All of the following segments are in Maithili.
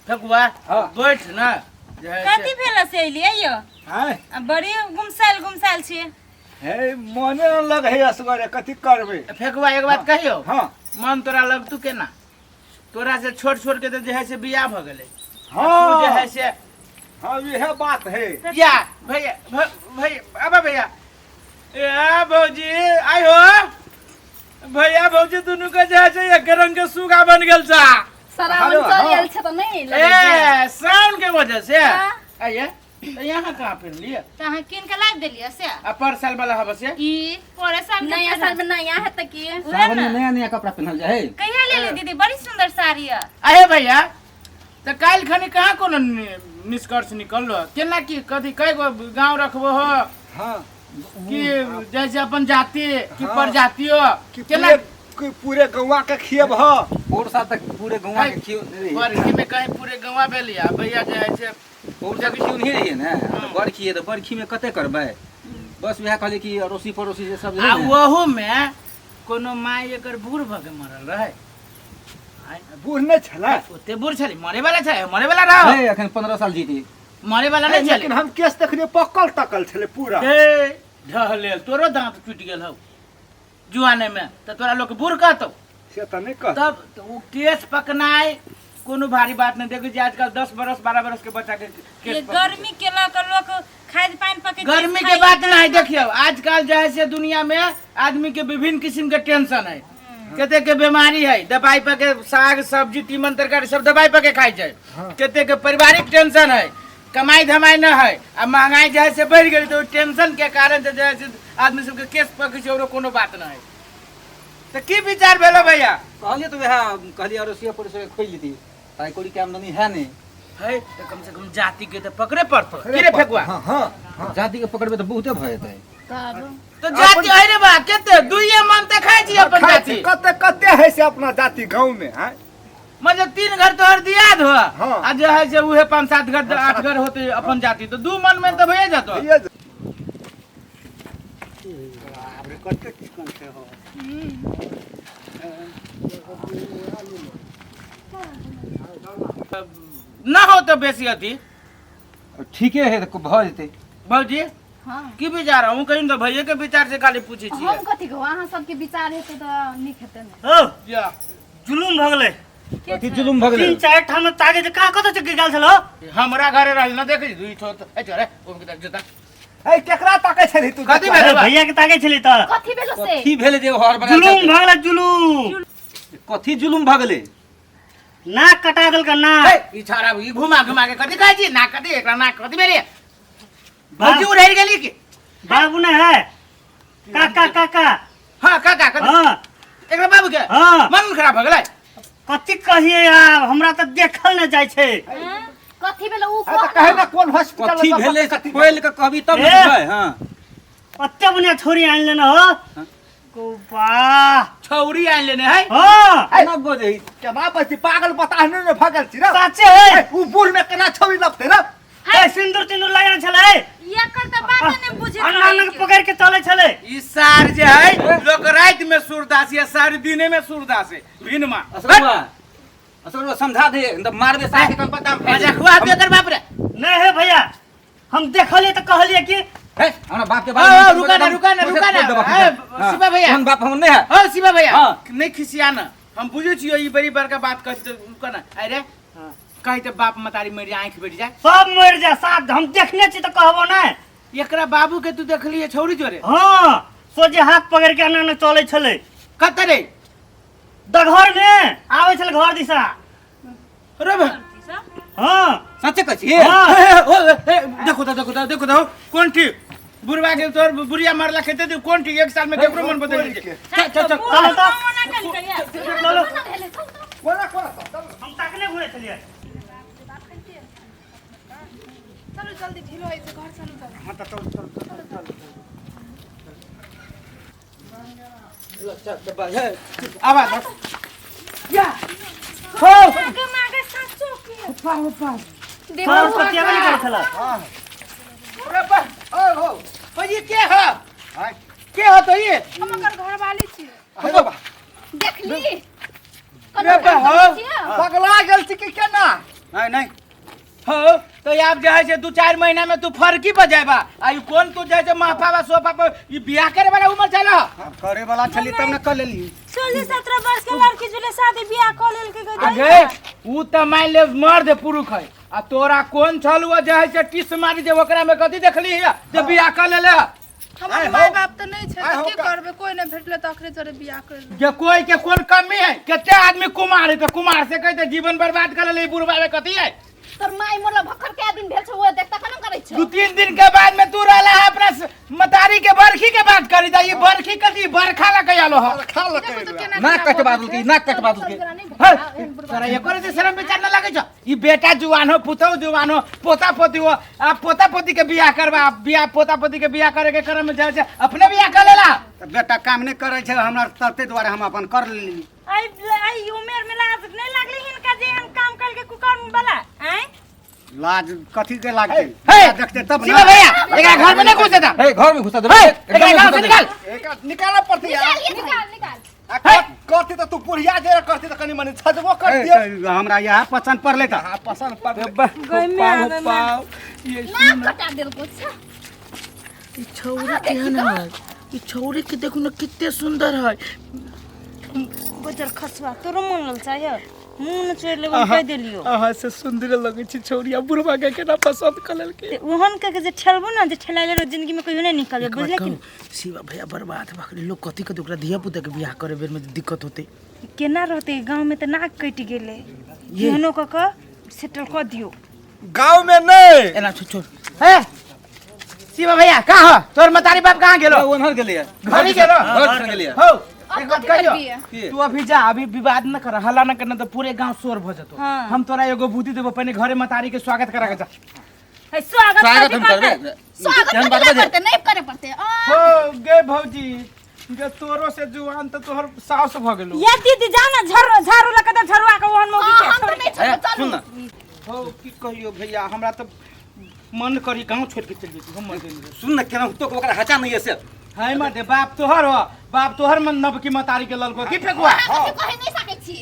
ठकुआ हाँ। बैठ ना जे है से- कथी भेल से अइलियै यौ आँय आ बड़ी गुमसायल गुमसायल छियै हे मने न लग है असगरे कथी करबै फेकुआ एक बात कहियो हाँ मन तोरा लगतू केना तोरा से छोट छोट के तऽ जे है से बियाह भऽ गेलै हाँ तू जे है से हाँ इहे बात है या भैया भैया आबा भैया ए भौजी आइ हो भैया भौजी दुनू के जे है से एक रंग के सुगा बन गेल छा सरावन हेलो, चल हाँ। गेल छै तऽ नहि लगै छै। ए साउंड के वजह से हाँ। आइए तऽ यहाँ कहाँ पेन लिए तऽ अहाँ कीन के लाबि देलियै से आ पर साल वाला हबे से ई परे साल के नया साल में नया है तऽ की उहे सावन में ने। नया नया कपड़ा पहनल जाए कहिया लेली दीदी बड़ी सुंदर साड़ी है अहे भैया तऽ काल्हि खनी कहाँ कोनो निष्कर्ष निकललो केना की कथी कय गो गाँव रखबो हो हाँ कि जैसे अपन जाति कि हाँ। प्रजातियो कि केना पूरे कि पूरे गौवा के खियब ह और साल तक पूरे गाँव के खियो नहीं रही बरखी में कहीं पूरे गाँव भेल या भैया जे है से और साल खियो नहीं रही ने तो बरखी है तो बरखी में कते करबै बस वएह कहलियै कि अड़ोसी पड़ोसी जे सब जे आ है ने, ओहू में कोनो माय एकर बूढ़ भऽ के मरल रहे बूढ़ नहि छलै ओते बूढ़ छलै मरे वाला छलै मरे वाला रह नहीं अखन 15 साल जीती मरे वाला नहीं छलै लेकिन हम केस देखलियै पकल तकल छलै पूरा हे ढहलेल तोरो दांत टूटि गेल हौ जुआने में तऽ तोरा लोक बूढ़ कहतौ से तऽ नहि कह तब तऽ ओ केस पकनाइ कोनो भारी बात नहीं देखै छियै आजकल 10 बरस 12 बरस के बच्चा के केस ये पकै छै। गर्मी के लऽ कऽ लोक खाद पानि पके गर्मी के बात नहीं देखियो आजकल जो है से दुनिया में आदमी के विभिन्न किस्म के टेंशन है कते के बीमारी है दवाई पर के साग सब्जी तीमन तरकारी सब दवाई पर के खाइ छै कते के पारिवारिक टेंशन है कमाई धमाई न है आ महंगाई जे है से बढ़ि गेल तो टेंशन के कारण से जे है से आदमी सबके केस पकै छै औरो कोनो बात न है तऽ की विचार भेलो भैया कहलियै तऽ वएह कहलियै अड़ोसिया पड़ोसिया के खोलि लेती ताहि कोड़ी के आमदनी है नहीं है तऽ कम से कम जाति के तऽ पकड़े पड़तो की रे फेकुआ हाँ हाँ जाति के पकड़बै तऽ बहुते भऽ जेतै तब तो जाति है रे बा केते दुइये मन तऽ खाइ छी अपन खाइ छी। जाति कते कते है से अपना जाति गाँव में हैं मतलब तीन घर तोहर दियाद हो हाँ। आ जे है से उहे पाँच सात घर आठ घर होते अपन जाति तो दू मन में तो भइए जतो ये कते चिकन छै हो ना हो तो बेसी अथी ठीके है तऽ भऽ जेतै भौजी हाँ की विचार हूँ कहीं तो भैये के विचार से खाली पूछे छी हम कथी कहू अहाँ सबके विचार हेतै तऽ नीक हेतै ने हो या जुलुम भऽ गेलै कथी जुलुम भऽ गेलै तीन चारि ठाम तागे जे कहाँ कतऽ चक्की गेल छलो हमरा घरे रहल ना देखे दुई ठो तो ए चले ओम के जोता ए केकरा ताकै छली तू कथी भेलै बा? भैया के तागे छली तऽ कथी भेलो से कथी भेलै जे हर बना जुलुम भऽ गेलै जुलुम कथी जुलुम भऽ गेलै नाक कटा देलकै नाक ए, ई छाड़ा ई घुमा घुमा के कथी कहै छी ना कथी एकरा ना कथी भेलै भौजी उड़ै गेली की बाबू ने है काका काका हां काका कथी हाँ एकरा बाबू के हाँ मन खराब भऽ गेलै कथी कहिए आब हमरा तऽ देखल ने जाइ छै कथी भेलो उ आ तऽ कहे ना कोन हॉस्पिटल कथी भेलै से खोलि कऽ कहबी तब ने ए! बुझबै हँ ओते बढ़िया छोरी आनि लेने हो वाह छौरी आनि लेने है हाँ केना बजै केना बजती पागल बताह नहि ने भगल छी रे साचे है ए, उ बूढ़ में केना छौरी लपते रे ए, सिंदूर तिंदूर लगेने छलै एकर तऽ बाते नहि बुझैत अन्ना रहै अन्ना के पकड़ के चलै छलै ई सार जे है लोक राति में सूरदास या सार दिने में सूरदास है भिनमा असगरुआ असगरुआ समझा दे नहीं तऽ मारबे साके कन पता मजा खुआ दे एकर बाप रे नहीं है भैया हम देखलिए तऽ कहलिए कि हे हमरा बाप के ओ, बारे में ओ, रुका ना, रुका ना, रुका ना। ए, शिवा भैया। तहन बाप हम नहीं है हो शिवा भैया हाँ। नहीं खिसिया ना हम बुझै छियै ई बड़ी बड़का बात कहै छी तऽ रुका ना अरे कही तऽ बाप मतारी मरि जाय आँखि बैठ जाय सब मरि जाय साथ हम देखने छी तऽ कहबो नहि एकरा बाबू के तू देखलिए छौरी जोरे हाँ सोझे हाथ पकड़ के एना एना चलै छलै कतऽ रे डगहर मे आबै छलै घर दिशा रे बा हाँ सच्चे कहै छी हाँ ए, ओ, ए, देखो तो देखो तो देखो तो कोन ठीक बुढ़वा के तोर बुढ़िया मारला खेते तू कोन ठीक एक साल में केकरो मन बदल गेल चल चल चल चलो तऽ चलो कोना कोना चल हम ताकने घुरै छलियै चलू जल्दी ढीलो होइ छै घर चलू जल्दी हाँ तऽ चल चल चल चल आवा या हो मागे मागे साचो के देखो सर पतियाबे नहि करै छलै रे बा ओ हो ओ ये के हो हाय के हो तो ये हम ओकर घरवाली छियै हे बा देखली रे बा हो पगला गेल छी कि केना नहीं नहीं हो तो आप जे है से 2-4 महीना में तू फरकी बजाएबा आ ई कोन तू जे है महफा बा सोफा पर ई बियाह करे वाला उम्र चला। अब करे वाला छली तब न कर लेली। 16-17 वर्ष के लड़की जुले शादी बियाह क लेल के गई। आगे ऊ त मान ले मर्द पुरुष है आ तोरा कोन छल वो जे है से टिस मारी जे ओकरा में कथी देखली है जे बियाह कर लेले। हमर माय बाप त नहीं छै त की करबे, कोई नहीं भेटले त अखरे जरे बियाह कर लेबै। जे कोई के कोन कमी है, कते आदमी कुमार है त कुमार से कहते जीवन बर्बाद कर लेले, बुढ़वा में कथी है। तोर माय मोरला भक्खर के दिन भेल छौ ओ देखता कनम करै छौ। 2-3 दिन के बाद में तू रहला है अपना मतारी के बरखी के बात करी दा, ई बरखी कथी बरखा ला कयालो हो। बरखा ला कयालो। नाक कटवा देलकै, नाक कटवा देलकै। तोरा एकर जे शरम विचार न लागै छौ। ई बेटा जुआन हो, पुतहु जुआन हो, पोता पोती हो, आ पोता पोती के बियाह करबा, बियाह पोता पोती के बियाह करे के क्रम में जाइ छै अपने बियाह कर लेला। बेटा काम नहीं करै छै हमरा तते द्वारे हम अपन कर लेली। आई आई उमेर में लाज नहीं लागली हिनका जे हम काम कर के कुकर्म वाला आय लाज कथी के लागते देखते तब ना भैया एकरा घर में नहीं घुसे दा। ए घर में घुसा दे, एकरा गांव से निकाल, एकरा निकाल पड़ती यार, निकाल निकाल। करती त तू बुढ़िया जे करती त कनी मनी छजबो करती। हमरा यहाँ पसंद पड़ले त हां पसंद पड़ले। पाओ ये नाक कटा देलको छ। ई छौरी केहन है, ई छौरी के देखू न कितने सुंदर है। बजर खसवा तोरो मन लल चाहिए मुंह न चोर लेबो कह देलियो। अहा से सुंदर लगै छै छौरिया, बुढ़वा के केना पसंद क लेलकै। ओहन के जे ठेलबो ना जे ठेलाइले रो जिंदगी में कहियो नहीं निकलबे, बुझले कि शिवा भैया बर्बाद भ गेलै। लोग कथि कथि ओकरा धिया पुता के बियाह करे बेर में दिक्कत होते। केना रहते गांव में त नाक कटि गेलै, केहनो क क सेटल क दियो गांव में नहीं एना छोड़ छोड़। हे शिवा भैया का हो तोर मतारी बाप कहां गेलो? ओनहर गेलै, घर ही गेलो, घर गेलै। हो एक बात कहियो, तू अभी जा, अभी विवाद न कर, हल्ला न करना तो पूरे गांव शोर भ जतो। हम तोरा एगो बुद्धि देबो, पहले घरे मतारी के स्वागत करा के जा। स्वागत स्वागत हम करबे, स्वागत करते नहीं करे पड़ते। हो गे भौजी गे तोरो से जुआन त तोहर सास भ गेलो। या दीदी जा ना झाड़ू झाड़ू लगा दे, झरुआ के ओहन मौगी के हम त नहीं छोड़ब, चलू। हो की कहियो भैया, हमरा त मन करी गांव छोड़ के चल जैती हम। मर गेली सुन न केना तो ओकरा हचा नहीं है से है मते बाप तोहर हो, बाप तोहर मन नबकी मतारी के ललको की फेकुआ। हां कहि नहीं सकै छी,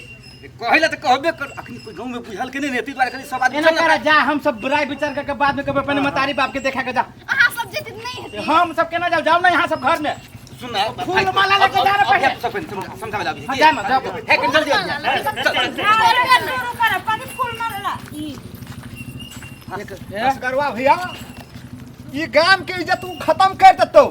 कहिला त कहबे कर, अखनी कोई गांव में बुझल के नहीं रहती द्वारे खाली सब आदमी एना करा जा, हम सब बुराई विचार करके बाद में कबे अपने मतारी बाप के देखा के जा। अहां सब जेती नहीं हेती, हम सब केना जाओ, जाओ ना यहां सब घर में। सुन ना फूल माला लेके जा रहे पहले सब समझा ला अभी। हां जा ना जाओ, हे कन जल्दी आ चल कर पानी फूल मारला ई असगरवा भैया ई गाम के इज्जत तू खत्म कर देतौ।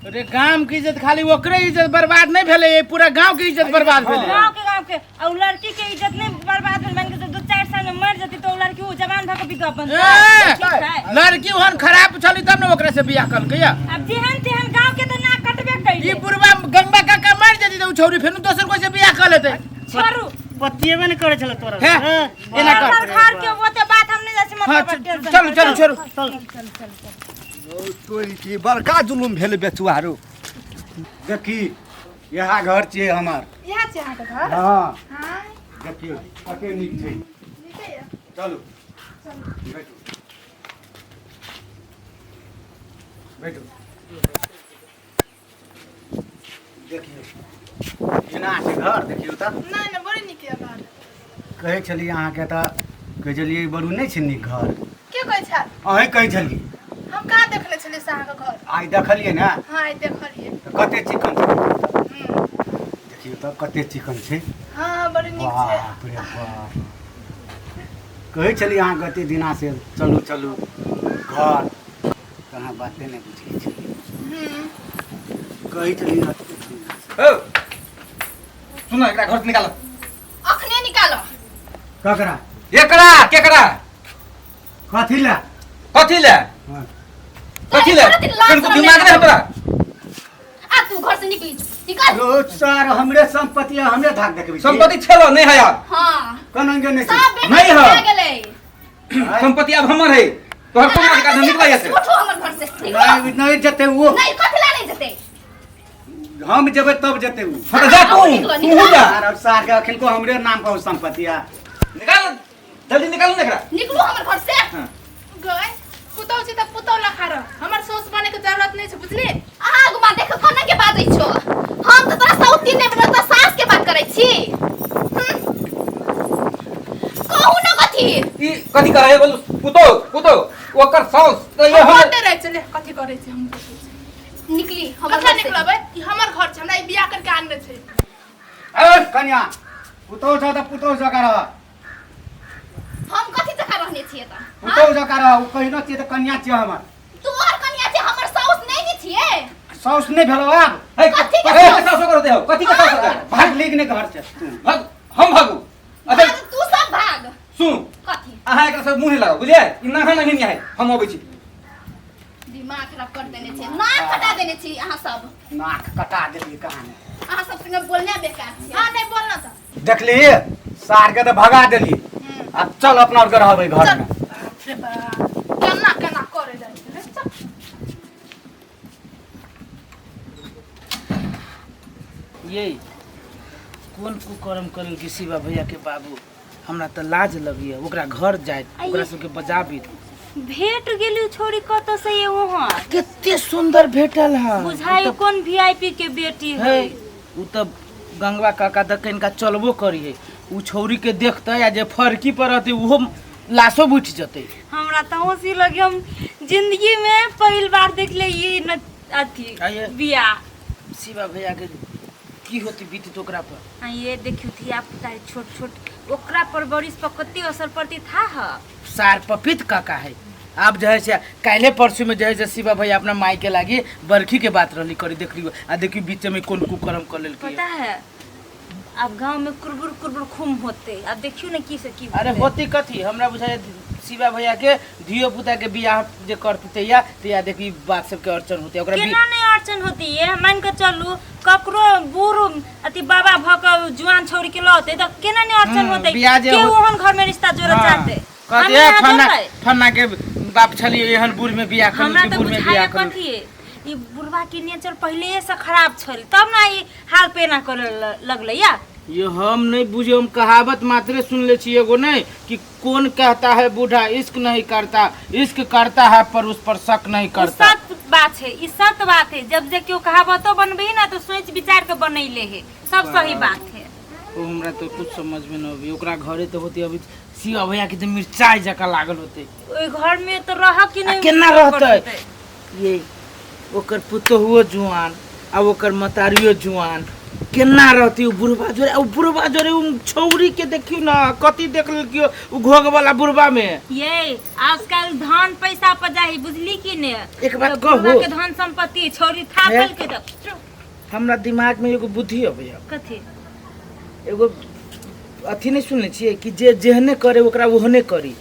अरे गाम के इज्जत खाली ओकरे इज्जत बर्बाद नहीं भेलै, ये पूरा गांव के इज्जत बर्बाद भेलै। गांव के गांव के और लड़की के इज्जत नहीं बर्बाद भेल, मान के 2-4 साल में मर जती तो लड़की वो जवान भ के विधवा बन जाती। लड़की ओहन खराब छली तब न ओकरा से बियाह करलकै। अब जेहन तेहन गांव के त ना कटबे कइले। ई बुढ़वा गंगा काका मर जती त उ छौरी फेनु दोसर कोई से बियाह कर लेतै। छोड़ू पतिएबे नहीं करे छले तोरा। एना कर घर के ओते बात हम नहीं जाय छी मतलब। चलू चलू छोड़ू चल चल चल। तोरी की बड़का जुलुम भेल बेचुआरो। देखी यहाँ घर छियै हमर, यहाँ छै अहाँके घर? हां हां देखियौ कते नीक छै। नीके य, चलू बैठू बैठू। देखियौ एना छै घर, देखियौ त नहीं नहीं बड़ी नीक य घर। कहै छलियै अहाँके त कहै छलियै बड़ू नहीं छै नीक घर। के कहै छल? अहीं कहै छलियै। हम कहाँ देखले छलियै से अहाँके घर? आइ देखलियै ने। हां आइ देखलियै। त कते चिकन छै देखियौ त, कते चिकन छै। हां बड़ी नीक छै। बाप रे बाप, कहै छलियै अहाँके कते दिना से चलू चलू घर, त अहाँ बाते नहि बुझै छलियै। कहै छलियै। हो सुन एकरा घर से निकाल, अखने निकालो। ककरा? एकरा केकरा? कथी ला? कथी ले? कथी ले? कनको दिमाग नहीं तोरा? आ तू घर से निकली, निकल। रोज सर हमरे संपत्ति हमरे धाक देखबी। संपत्ति छेलो नहीं है यार। हां कनंगे नहीं नहीं है गेलै। संपत्ति अब हमर है, तोहर कोन अधिकार निकल यहाँ से। उठो हमर घर से, नहीं नहीं जते वो। नहीं कथी ला नहीं जते? हम जेबै तब जते उ। हां जा तू, तू जा। अब सार के अखन को हमरे नाम पर संपत्ति आ। निकाल जल्दी निकाल ने एकरा, निकलू हमर घर से। गए पुतौ छै त पुतौ लखा रह, हमर सोच बने के जरूरत नहीं छै बुझली। अहाँ गुमा देख कोना के बाजै छो, हम त तोरा सौती नै बनल त सास के बात करै छी। कहू न कथी कथी ई कथी कहै बोलू पुतो पुतो ओकर साउस तऽ ये हम होते रहै छै ले कथी करै छै हम देखै छी निकली हमर कथी घर से। निकलबै ई हमर घर छै हमरा ई बियाह करके आनने छै ए कन्या पुतहु छौ तऽ पुतहु जकाँ रह हम कथी जकाँ रहने छियै तऽ पुतहु जकाँ रह ओ कहिनो छियै तऽ कन्या छियै हमर तोहर कनिया छै हमर साउस नहि ने छियै साउस नहि भेलौ आब हे कथी के कथी के साउस? साउस करते हो कथी के साउस करते भाग लीग नहि घर से तू भाग हम भागू अच्छा भाग तू सब भाग सुन कथी अहाँ एकरा सब मुँह नहि लगाउ बुझलियै ई नहा नहीं नहीं है हम अबै छी दिमाग खराब कर देने छी नाक कटा देने छी अहाँ सब नाक कटा देलियै कहानी अहाँ सब संगे बोलने बेकार छी हाँ नहीं बोलना था देखली सार के तऽ भगा देली आब चल अपना आरके रहबै घर में बाप रे बाप केना केना करे जाइ छै चल। ये कोन कुकर्म करल कि शिवा भैया के बाबू हमरा तऽ लाज लगैया ओकरा घर जाइत ओकरा सबके बजाबी भेट गेली छोरी कतऽ से ये वहाँ कते सुंदर भेटल है बुझाइ कोन वीआईपी के बेटी है है उ तऽ गंगवा काका दऽ इनका चलबो करी है उ छौरी के देखते आ जे फरकी पर रहते उहो लाशो बुझ जते हमरा तऽ हंसी लगे हम जिंदगी में पहिल बार देखले ये न अथी आइए। बियाह शिवा भैया के की होती बीती ओकरा पर आ ये देखियो धिया पुता है छोट छोट ओकरा पर बरिस पर कते असर पड़ती था ह सार पपीत काका है आब जे है से काल्हे परसू में जे है से शिवा भैया अपना माई के लागी बरखी के बात रहली करी देखली आ देखी बीच में कोन कुकर्म कर लेलकै पता है अब गांव में कुरबुर कुरबुर खूम होते अब देखियो ना की से की अरे होते। होती कथी हमरा बुझाय शिवा भैया के धियो पुता के बियाह जे करती तैया तैया देखी बात सबके अड़चन होती ओकरा केना नहीं अड़चन होती है मान के चलू ककरो बूढ़ अथी बाबा भ के जुआन छोड़ के लौते त केना नहीं अड़चन होते बियाह जे के हो- ओहन घर में रिश्ता जोड़े हाँ, चाहते कहती हम है ना फन्ना जोड़बै। फन्ना के बाप छलिए एहन बूढ़ में बियाह करू हमरा कि तऽ बूढ़ में बुझाइए बियाह करू कथी ई बुढ़वा के नेचर पहिले से खराब छल तब ना ई हाल पे ना करे लगलै या ये हम नहीं बुझे हम कहावत मात्रे सुन ले छी एगो नहीं कि कौन कहता है बूढ़ा इश्क नहीं करता इश्क करता है पर उस पर शक नहीं ई करता सत बात है ई सत बात है जब जे केओ कहावतो बनबे ना तो सोच विचार के बनैले है सब सही बात है ओ हमरा तो कुछ समझ में न अभी ओकरा घरे तो होती अभी शिव भैया के तो मिर्चाई जका लागल होते ओहि घर में तो रह के आ नहीं केना रहतै? ये ओकर पुतोहुओ जुआन आ ओकर मतारियो जुआन केना रहती उ बुढ़बा जोरे उ बुढ़बा जोरे उ छौरी के देखियो ना कथी देख लेलकियो उ घोघ वाला बुढ़बा में ये आजकल धन पैसा पर जाही बुझली कि ने एक बात तो बुढ़वा कहू के धन संपत्ति छोरी था हे? के तो हमरा दिमाग में एगो बुद्धि अबैया कथी एगो अथी नहीं सुनले छियै कि जे जेहने करे ओकरा ओहने करी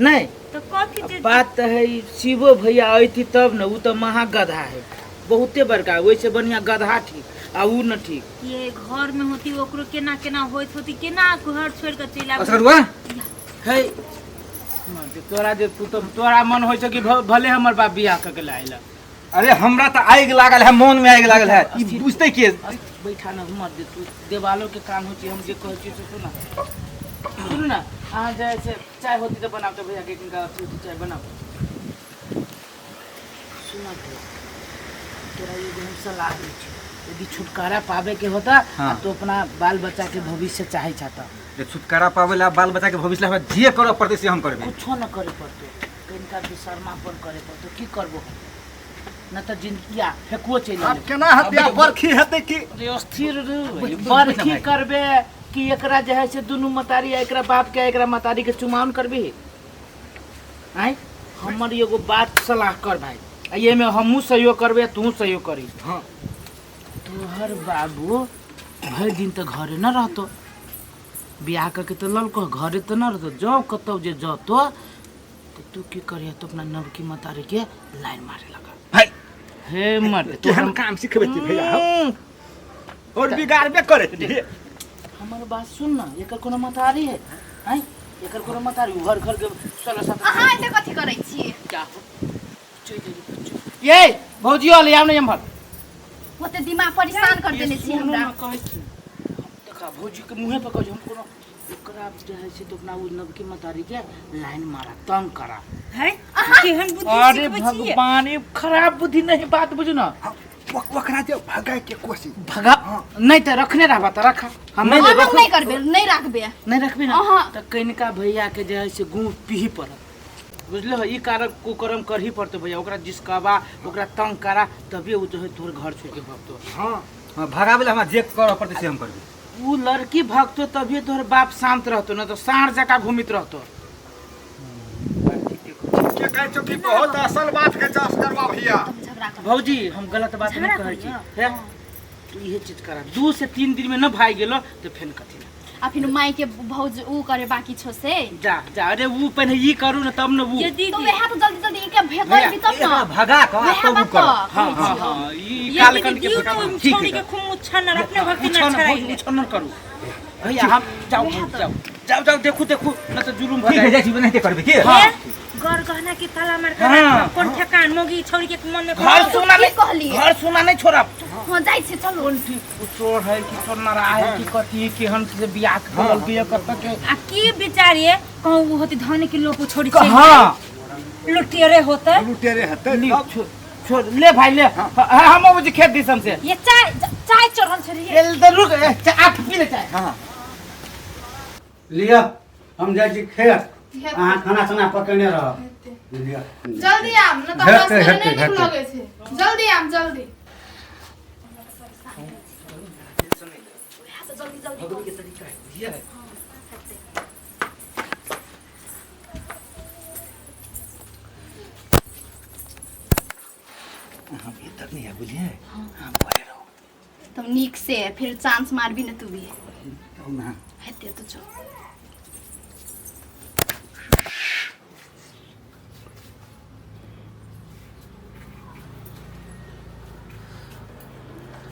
नहीं तो कथी जे बात तऽ है ई शिवो भैया अयती तब ने उ तऽ महा गधा है बहुते बड़का ओहिसँ बढ़िआँ गधा ठीक आ उ न ठीक ये घर में होती ओकरो केना केना होइत होती केना घर छोड़ के चलि आबै असगरुआ है तोरा जे तू तऽ तोरा मन होइ छै कि भले हमर बाप बियाह कऽ के लायल अरे हमरा तऽ आगि लागल है मन में आगि लागल है ई बुझते के बैठा न मत दे तू देवालो के काम होइ छै हम जे कहै छियै से सुन सुनू ना अहाँ जे है से चाय होती तऽ बनाउ तऽ भैया के किनका अथी होती चाय बनाउ सुना भैया तोरा एगो हम सलाह दै छी यदि छुटकारा पावे के होता हाँ। तो अपना बाल बच्चा के भविष्य चाहे चाहता जे छुटकारा पावे ला बाल बच्चा के भविष्य ला हमरा जे करऽ पड़तै से हम करबै कुछो न करे पड़तो कनिका विशर्मापन करे पड़तो की करबो हम न तऽ जिंदगी आ फेकुओ चलि आब एलै। केना हेतै आब बरखी हेतै कि अरे स्थिर रह बरखी करबे कि एकरा जे है से दुनू मतारी आ एकरा बाप के आ एकरा मतारी के चुमाउन करबी आय हमर एगो बात सलाह कर भाई आ ये में हमहूँ सहयोग करबे तू सहयोग करी हाँ तोहर बाबू भरि दिन तऽ घरे न रहतो बियाह करके तऽ ललको घरे तऽ न रहतो जौ कतौ जे जतो तऽ तू की करिह तो अपना नवकी मतारी के लाइन मारे लगा भाई हे मर केहन काम सिखबै छी भैया हौ? और बिगाड़बे करै छी हमर बात सुन न एकर कोनो मतारी है आँय एकर कोनो मतारी घर घर के 16 17 अहाँ एते कथी करै छी क्या हो चल चल ये भौजी ले आउ ने एम्हर ओते दिमाग परेशान कर देने छी सुनू हमरा न कहै छी देखा भौजी के मुँहे पर कहै छी हम कोनो ओकरा जे है से तो अपना उ नवकी मतारी के लाइन मारा तंग करा है केहन बुद्धि अरे सिखबै छियै भगवान ये खराब बुद्धि नहीं बात बुझू ना ओकरा जे भगाय के कोशिश भगा नहीं त रखने रहबा त रख हम नहीं हम नहीं करबे नहीं राखबे नहीं रखबे ना अहाँ। त कनिका भैया के जे है से गुड़ पीही पड़त बुझले हो। ई कारण कुकर्म करही पड़तो भैया, ओकरा जिसकाबा ओकरा तंग करा तभी उ जो है तोहर घर छोड़ के भगतो। हां हां भगाबे ला हमरा जे करऽ पड़तै से हम करबै। उ लड़की भगतो तभी तोहर बाप शांत रहतो, न तो साँढ़ जका घूमित रहतो। के कहै छौ कि बहुत असल बात के जास करवा भैया। भौजी हम गलत बात नहीं कहै छी हे, तू इहे चीज करा 2 से 3 दिन में न भाग गेलो तो फेन कथी ना आ फिर माई के भौज उ करे बाकी छो से जा जा। अरे उ पहले ई करू न तब न उ ये दीदी तो वह तो जल्दी जल्दी के भेज दी तब एकरा न भगा कऽ वएह तब उ बात करब। तऽ हां कहै हां छियौ। हां ई ये कालखंड दीदी के दियौ भगा तो ठीक छौड़ी है। के खूब उछान अपने भक्ति न उछान छड़ाई उछान करू भैया। हम जाओ जाओ जाओ जाओ देखू देखू न तो जुलुम भ ठीक है जाए। जाइ छी बनाते करबै की। हाँ। गर गहना के ताला मार के हाँ। राख, कोन ठेकान मोगी छौड़ी के मन में घर सोना की नहीं कहलियै? घर सोना नहीं छोड़ब। हां जाइ छी चलू। कोन ठीक उ चोर है कि चोर ना है कि कथी कि हम से बियाह करल बियाह कत के आ की विचारिए कहूं उ होती धन के लोग छोड़ी छै हां लुटियरे होते लुटेरे हेतै ली, तब। छोड़ ले भाई ले। हाँ, हम बुझी खेत दिसन से ये चाय चाय चढ़ल छै रे। ए, तो रुक ए, आप पी ले चाय। हां लिअ हम जाइ छी खेत, अहाँ खाना साना पकेने रहब। लिअ जल्दी आम न त हमरा हेतै, सने हेतै, नहीं नीक हेतै। लगै छै। जल्दी आम जल्दी। हम इधर नहीं है बुझलिए। हां बड़े रहो तुम नीक से फिर चांस मारबी न तू भी कहू ना हेतै तो चल।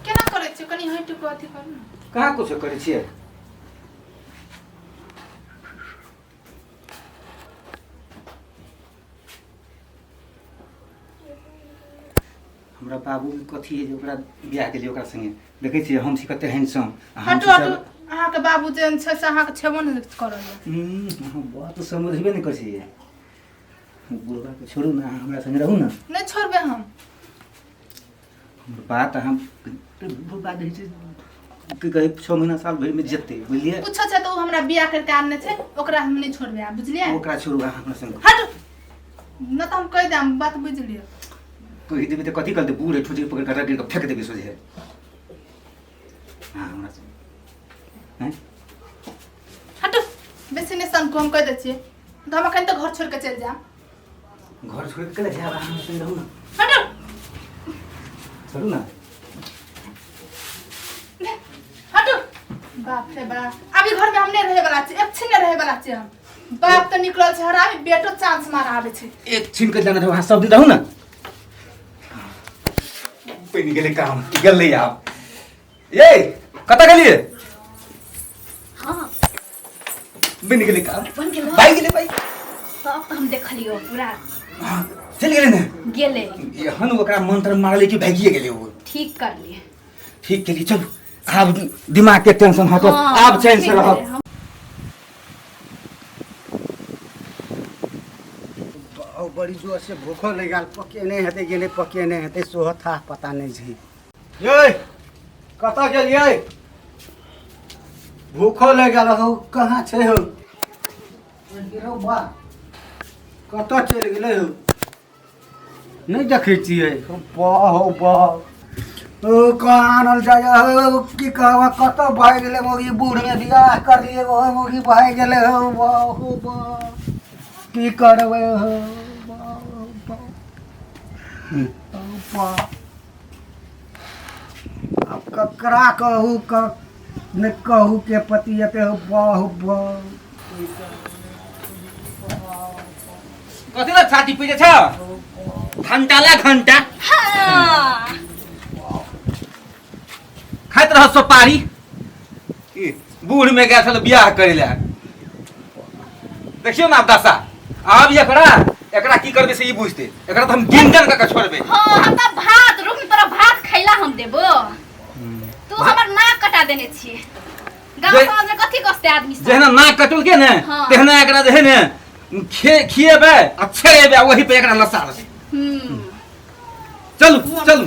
केना करै छियै कनि हटि कऽ अथी करू ने। कहाँ कुछो करै छियै? हमरा बाबू के कथी है जे ओकरा बियाह के लिए ओकरा संगे देखै छियै हम छी कते हैंडसम आ हम हटू छी हटू सब अहाँके बाबू जेहन छै से अहाँके छेबो नहि करल। अहाँ बात समझबे नहि करै छियै। बुढ़बा के छोड़ू ने, अहाँ हमरा संगे रहू ने। नहि छोड़बै हम। हमर बात अहाँ बुढ़बा जे छै की कहै 6 महीना साल भरि में जेतै बुझलियै। कुछो छै तऽ ओ हमरा बियाह करके आनने छै, ओकरा हम नहि छोड़बै आब बुझलियै। ओकरा छोड़ू अहाँ हमरा संगे। हटू न तऽ हम कहि देब बात बुझि लिअ। कहि देबै तऽ कथी करतै बूढ़ है ठोची पकड़ कऽ रगड़ि कऽ फेंक देबै सोझे। हाँ हमरा संगे हैं हटू बेसी नहि सनकू हम कहि दै छियै तऽ हम एखन तऽ घर छोड़ि कऽ चलि जायब। घर छोड़ि कऽ केला जायब अहाँ हमरा संगे रहू ने। हटू छोड़ू ना हटू। बाप रे बाप अभी घर में हम नहीं रहे वाला छी, एक छिन नहीं रहे वाला छी हम। बाप तऽ निकलल छै हरामी, बेटो चांस मार आबै छै। एक छीन के जाना रहू अहाँ सब दिन रहू ना। बनि गेलै काम गेलै आब। ये कतऽ गेलियै? हां बनि गेलै काम बन गेलो। भागि गेलै भाई। तब हम देखलियो पूरा चलि गेलै ने गेलै। एहन ओकरा मंत्र मारलै कि भागिए गेलै ओ। ठीक कर लिए ठीक केलियै। चलू आब दिमाग के टेंशन हटत, आब चैन से ठीक रहब। भेलै, हम बड़ी जोर से भूखो लागि गेल, पकेने हेतै कि नहि पकेने हेतै सेहो थाह पता नहि छै। यै कतऽ गेलियै? भूखो लागि गेल हौ, कहाँ छै हौ? रौ बा कतऽ चलि गेलै हौ? नहि देखै छियै। बाह हौ बाह, ओ कहाँ आनल जाइ हौ? की कहब कतऽ भागि गेलै मौगी? बूढ़मे बियाह करलियै ओहो मौगी भागि गेलै हौ। बाह हौ बाह, की करबै हौ? बाह हौ बाह, हौ बाह। आब ककरा कहू नहि कहू के पति एते हौ। बाह हौ बाह। कथी ला छाती पीटे छ? घंटा ला घंटा हाँ खाइत रह सोपारी। ई बूढ़ में गेल छल बियाह करे ला। देखियौ ने आब दशा। आब एकरा एकरा की करबै से ई बुझतै। एकरा तऽ हम गिन गन कऽ के छोड़बै। हाँ हम तऽ भात रुक तोरा भात खैला हम देबो। तू हमर नाक कटा देने छी। गाँव जे- समाज में कथी कसते आदमी सब? जहिना नाक कटलकै ने हाँ। तहिना एकरा जे है ने खिएबै आ छेड़ेबै आ वही पे एकरा लसारबै। हम्म चलू चलू।